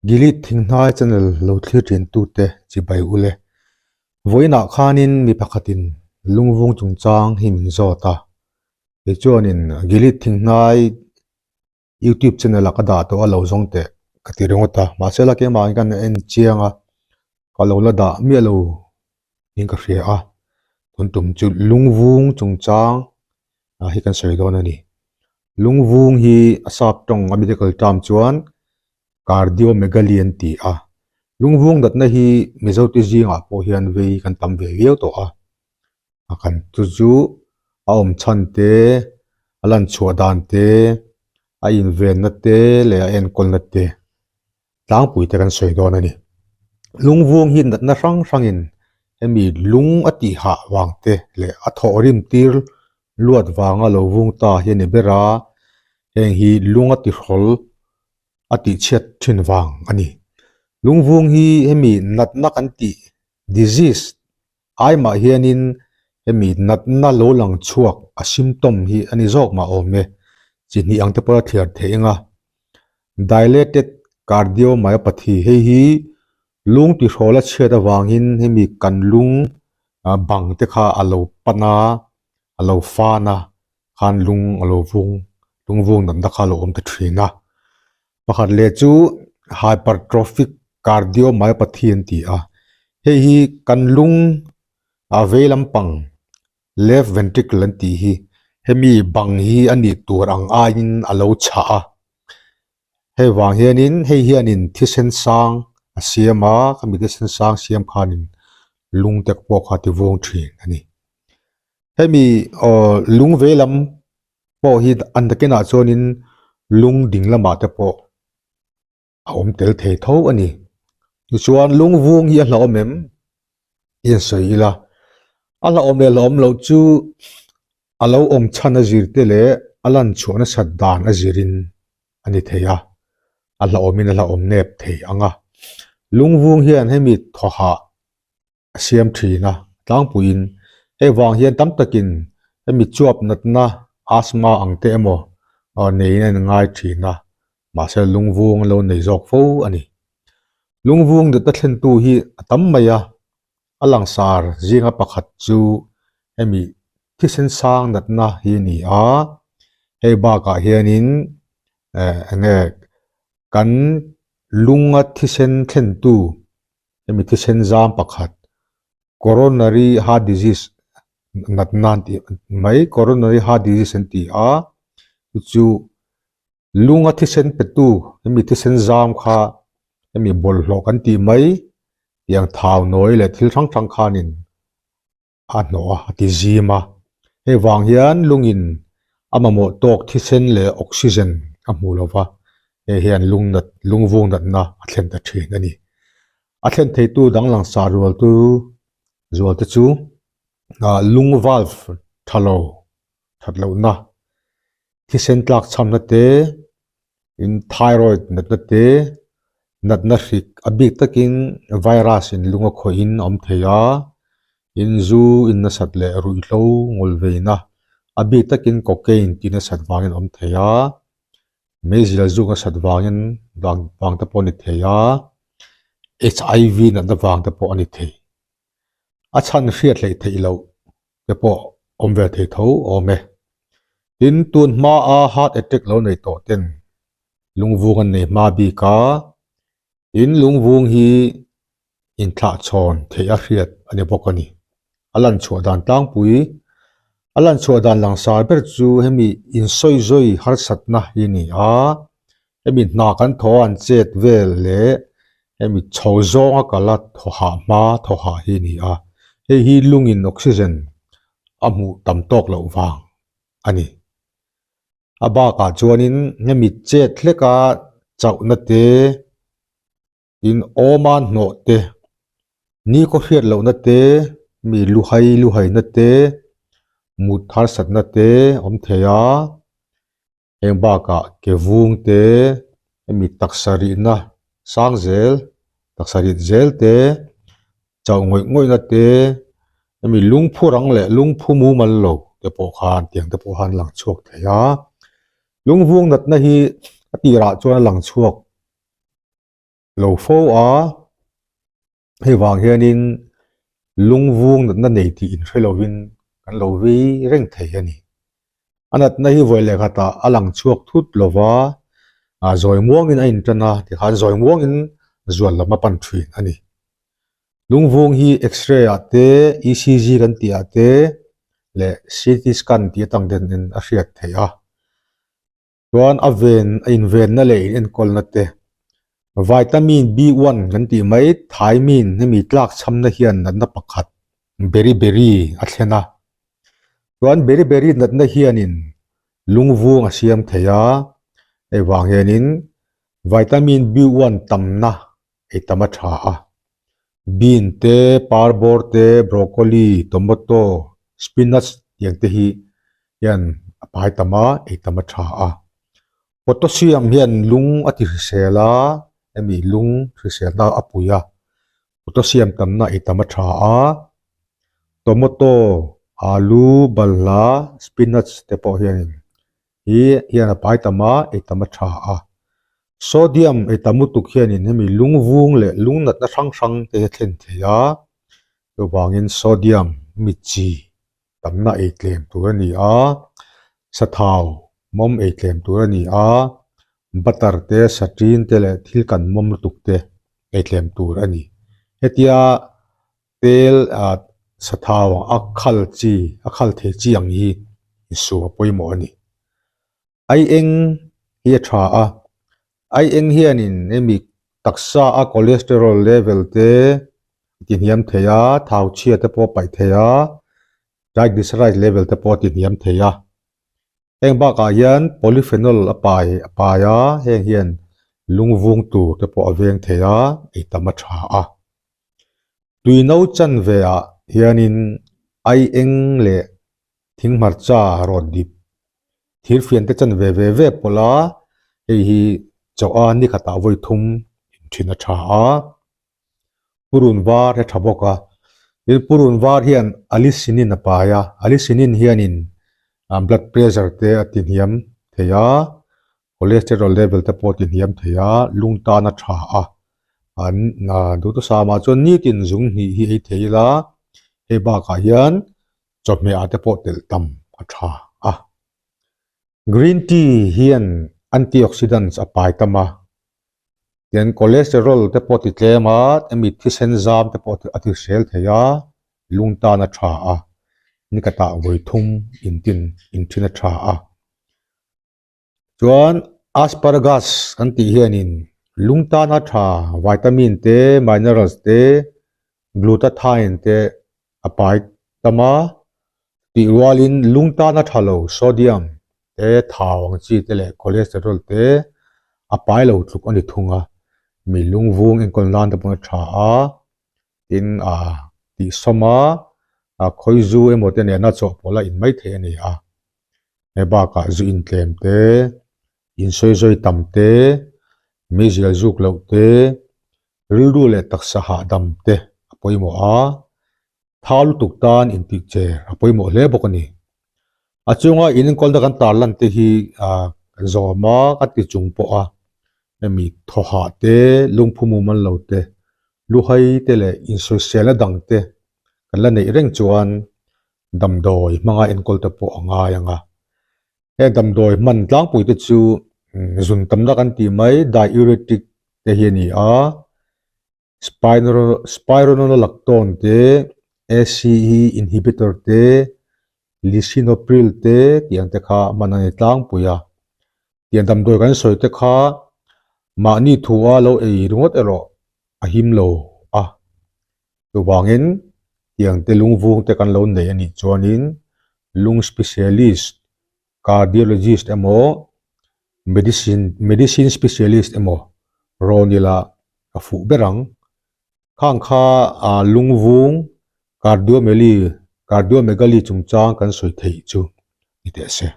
Gilead Thinghnai channel lo thlir thin tute chibai u le. Vawiinah khanin mi pakhatin lungvung chungchang hi min zawt a. Tichuanin Gilead Thinghnai YouTube channel ah ka dah tawh a lo zawng teh ka ti ringawt a. Mahse la keimah hian ka en chiang a, ka lo la dah miah lo in ka hria a. Tun tum chu lungvung chungchang hi kan sawi dawn a ni. Lungvung hi a sap tawng a medical term chuan Cardiomegaly an ti a. Lungvung natna hi Mizo te zingah pawh hian vei kan tam ve viau tawh a. A kan chu chu a awm chhan te, a lan chhuah dan te, a invenna te leh a enkawlna te tlangpui te kan sawi dawn a ni. Lungvung hi natna hrang hrangin hemi lung a tih hah vang te leh a thawh rim tir luat vanga lo vung ta hi a ni ber a, heng hi lung a tihrawl a tihchhiat thin vang a ni. Lungvung hi hemi natna kan tih disease aimah hianin hemi natna lo lang chhuak a symptom hi a ni zawk mah awm e, chi hnih ang te pawh a thliar theih eng a. Dilated cardiomyopathy hei hi lung tihrawl a chhiat avangin hemi kan lung bang te kha a lo pan a, a lo fan a, khan lung a lo vung, lung vung natna kha a lo awm ta thin a. Pakhat leh chu hypertrophic cardiomyopathy an ti a, hei hi kan lung a vei lampang left ventricle an tih hi hemi bang hi a nih tur ang aiin a lo chhah a, hei vang hianin hei hianin thisen sang a siam a, khami thisen sang siam khanin lung te pawh kha a ti vung thin a ni. Hemi aw lung vei lam pawh hi an takinah chuanin lung ding lamah te pawh a awm tel thei tho a ni. Tichuan lungvung hi a hlauhawm em? Tih an sawi ila. A hlauhawm leh hlauhawm loh chu a lo awm chhan a zir te leh a lan chhuah nasat dan a zirin a ni thei a, a hlauhawmin a hlauhawm nep thei ang a. Lungvung hian hemi thawhah a siam thin a, tlangpuiin hei vang hian tam takin hemi chuap natna asthma ang te emaw neiin a inngai thin a, mahse lungvung lo nei zawk fo a ni. Lungvung natna thlentu hi a tam mai a, a langsar zinga pakhat chu hemi thisen sang natna hi a ni a, hei bakah hianin eh enge kan lunga thisen thlentu hemi thisen zam pakhat coronary heart disease natna an tih mai coronary heart disease an ti a chu chu lunga thisen petu hemi thisen zam kha hemi bawlhhlawh kan tih mai tiang thau nawi leh thil hrang hrang khanin a hnawh a, a ti zim a. Hei vang hian lungin a mamawh tawk thisen leh oxygen a hmu lo va, hei hian lung nat, lung vung natna a thlen ta thin a ni. A thlen theitu dang langsar rualtu zualte chu lung valve tha lo, that lohna, thisen tlak chhamna te, in thyroid natna te, natna hrik a bik takin virus in lung a khawih in a awm thei a, in zu in nasat leh ruihhlo ngawl veina a bik takin cocaine tih nasat vangin a awm thei a, meizial zuk nasat vangin vang vang te pawh a ni thei a, HIV natna vang te pawh a ni thei. A chhan hriat hleih theih loh te pawh awm ve thei tho awm e. Tin, tun hmaa heart attack lo nei tawh ten lungvung an nei hma bik a, tin lungvung hi inthlahchhawn theih a hriat a ni bawk a ni. A lan chhuah dan tlangpui, a lan chhuah dan langsar ber chu hemi insawizawi harsatna hi a ni a, Hemi hna kan thaw an chet vel leh hemi chho zawnga kala thaw hah hma thaw hah hi a ni a, hei hi lungin oxygen a hmuh tam tawk loh vang a ni. A bakah chuanin hemi chet hleka chauhna te, tin awma hnawh te, nikhaw hriat lohna te, mi luhai luhaina te, mut harsatna te awm thei a. Heng bakah ke vung te, hemi taksa rihna sang zel, taksa rit zel te, chauh ngawih ngawihna te, hemi lungphu rang leh lungphu mumal lo te pawh khan tiang te pawh khan a lang chhuak thei a. Lungvung natna hi a tirah chuan a lang chhuak. lo fo a, hei vang hianin lungvung natna nei tih inhre lovin kan lo vei reng thei a ni. A natna hi vawi leh khatah a lang chhuak thut lova, zawi muangin a intan a, tikhan zawi muangin zual lam a pan thin a ni. Lungvung hi X-ray ah te, ECG kan tih ah te leh CT scan tih atang ten a hriat theih a. Chuan a ven a invenna leh inenkawlna te Vitamin B1 kan tih mai thiamine hemi tlak chhamna hian natna pakhat beriberi a thlen a. Chuan beriberi natna hianin lungvung a siam thei a, hei vang hianin vitamin B1 tamna ei tam a tha a. Bean te, parbawr te, broccoli, tomato, spinach tiang te hi hian a pai tam a, ei tam a tha a. Potassium hian lung a ti hrisel a, hemi lung hriselna a pui a, potassium tamna ei tam a tha a. Tomato, alu, balhla, spinach te pawh hianin hi hian a pai tam a, ei tam a tha a. Sodium ei tam lutuk hianin hemi lungvung leh lung natna hrang hrang te hi a thlen thei a, chuvangin sodium mi chi tamna ei tlem tur a ni a, sathau mawm ei tlem tur a ni a, butter te satin te leh thil kan mawm lutuk te ei tlem tur a ni. Hetia Tel ah sathau a khal chi a khal thei chi ang hi insuh a pawimawh a ni. Ai eng hi a tha a, ai eng hianin hemi taksa a cholesterol level te a ti hniam thei a, thau chhia te pawh a paih thei a, triglyceride level te pawh a ti hniam thei a. Heng bakah hian polyphenol a pai a pai a, heng hian lungvung tur te pawh a veng thei a, ei tam a tha a. Tui no chan ve ah hianin ai eng leh thing hmarcha rawt dip thirfian te chan ve ve ve pawlh a, hei hi chawh a ni khatah vawi thum in thin a tha a. Purun var hi a tha bawk a, tin purun var hian alisinin a pai a, alisinin hianin blood pressure te a ti hniam thei a, cholesterol level te pawh a ti hniam thei a, lung tan a tha a, an duhthusam ah chuan nitin zung hnih hi ei thei ila, hei bakah hian chawhmeh ah te pawh telh tam a tha a. Green tea hian antioxidants a pai tam a, Tian cholesterol te pawh ti tlem a, hemi thisen zam te pawh a ti hrel thei a, lung tan a tha a, ni ka tah vawi thum intin inthin a tha a. Chuan asparagus kan tih hianin lung tan a tha vitamin te, minerals te, glutathione te a pai tam a, tih rualin lung tana tha lo sodium te, thau ang chi te leh cholesterol te a pai lo tluk a ni thung a, mi lungvung enkawl nan te pawh a tha a, tin ah tihsawm a, khawizu emaw te nena chawhpawlh a in mai theih a ni a, he bakah zu intlem te, insawizawi tam te, meizial zuk loh te, Rilru leh taksa hahdam te a pawimawh a, thau lutuk tan intih che a pawimawh hle bawk a ni. A chunga in enkawlna kan tarlan te hi kan zawm a, ka ti chung pawh a, hemi thawhah te, lungphu mumal lo te, luhai te leh insawiselna dang te kan la neih reng chuan damdawi hmanga enkawl te pawh a ngai ang a. Heng damdawi hman tlangpui te chu zun tamna kan tih mai diuretic te hi a ni a, spironolactone te, ACE inhibitor te, lisinopril te tih ang te kha hman a ni tlangpui a. Tiang damdawi kan sawi te kha mahni thu a lo ei ringawt erawh a him lo a. Chuvangin tiang te lungvung te kan lo nei a nih chuanin lung specialist, cardiologist emaw medicine medicine specialist emaw rawn ila ka fuh ber ang. Khang kha ah lungvung cardiomely cardiomegaly chungchang kan sawi theih chu ni teh se.